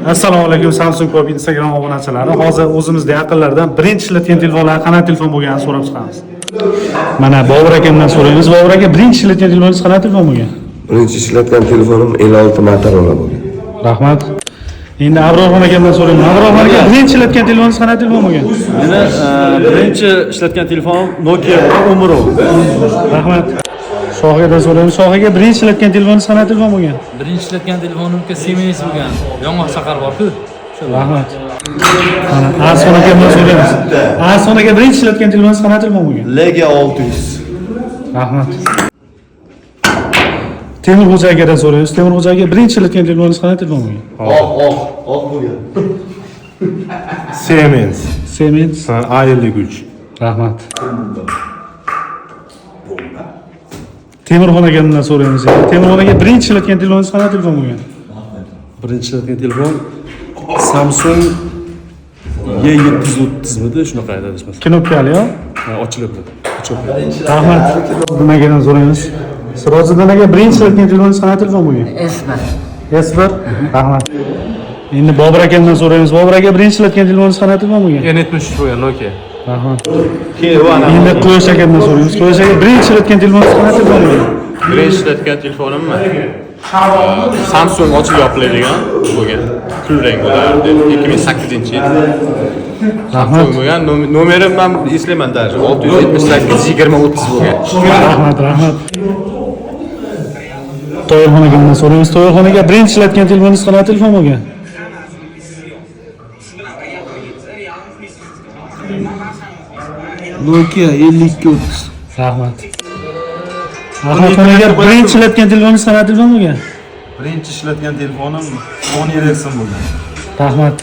Assalomu alaykum, Samsung Pop Instagram obunachilari. Hozir o'zimizda yaqinlardan birinchi ishlatgan telefonlar qanday telefon bo'lganini so'rab chiqamiz. Mana Bobur akamdan so'raymiz. Bobur aka, birinchi ishlatgan telefoningiz qanday telefon bo'lgan? Birinchi ishlatgan telefonim 56 Motorola bo'lgan. Rahmat. Endi Abrorxon akamdan so'rayman. Abrorxon aka, birinchi ishlatgan telefoningiz qanday telefon bo'lgan? Meni birinchi ishlatgan telefonim Nokia Umrov. Rahmat. Shohigadan so'raymiz. Shohiga, birinchi ishlatgan telefoningiz qanday telefon bo'lgan? Birinchi ishlatgan telefonimga Siemens bo'lgan. Yong'oq chaqar bor-ku. Rahmat. Mana Arslon akamdan so'raymiz. Arslon aka, birinchi ishlatgan telefoningiz qanday telefon bo'lgan? Lega 600. Rahmat. Temurxo'ja akadan so'raymiz. Temurxo'ja aka, birinchi ishlatgan telefoningiz qanday telefon bo'lgan? Oq, oq, oq bo'lgan. Siemens. Siemens. A53. Rahmat. Temirxon akamdan so'raymiz. Temirxon aka, birinchi ishlatgan telefoningiz qanday telefon bo'lgan? Birinchi ishlatgan telefon Samsung E730 midi, shunaqa edi adashmasam. Knopkali yo? Ha, ochilib. Ochilib. Rahmat. Sirojiddin akadan so'raymiz. Sirojiddin aka, birinchi ishlatgan telefoningiz qanday telefon bo'lgan? S1. S1. Rahmat. Endi Bobur akamdan so'raymiz. Bobur aka, birinchi ishlatgan telefoningiz qanday telefon bo'lgan? N73 bo'lgan Nokia. Rahmat. Endi Quyosh akamdan so'raymiz. Quyosh aka, birinchi ishlatgan telefoningiz qanday telefon bo'lgan? Birinchi ishlatgan telefonimmi? Samsung ochib yopiladigan bo'lgan. Kulrang bo'lardi. 2008-yil. Rahmat. Samsung bo'lgan. Nomerim ham eslayman даже. 678 20 30 bo'lgan. Rahmat, rahmat. Toyirxon akamdan so'raymiz. Toyirxon aka, birinchi ishlatgan telefoningiz qanday telefon bo'lgan? Nokia 5230. Rahmat. Ahmadxon aka, birinchi ishlatgan telefoningiz qanday telefon bo'lgan? Birinchi ishlatgan telefonim Sony Ericsson bo'lgan. Rahmat.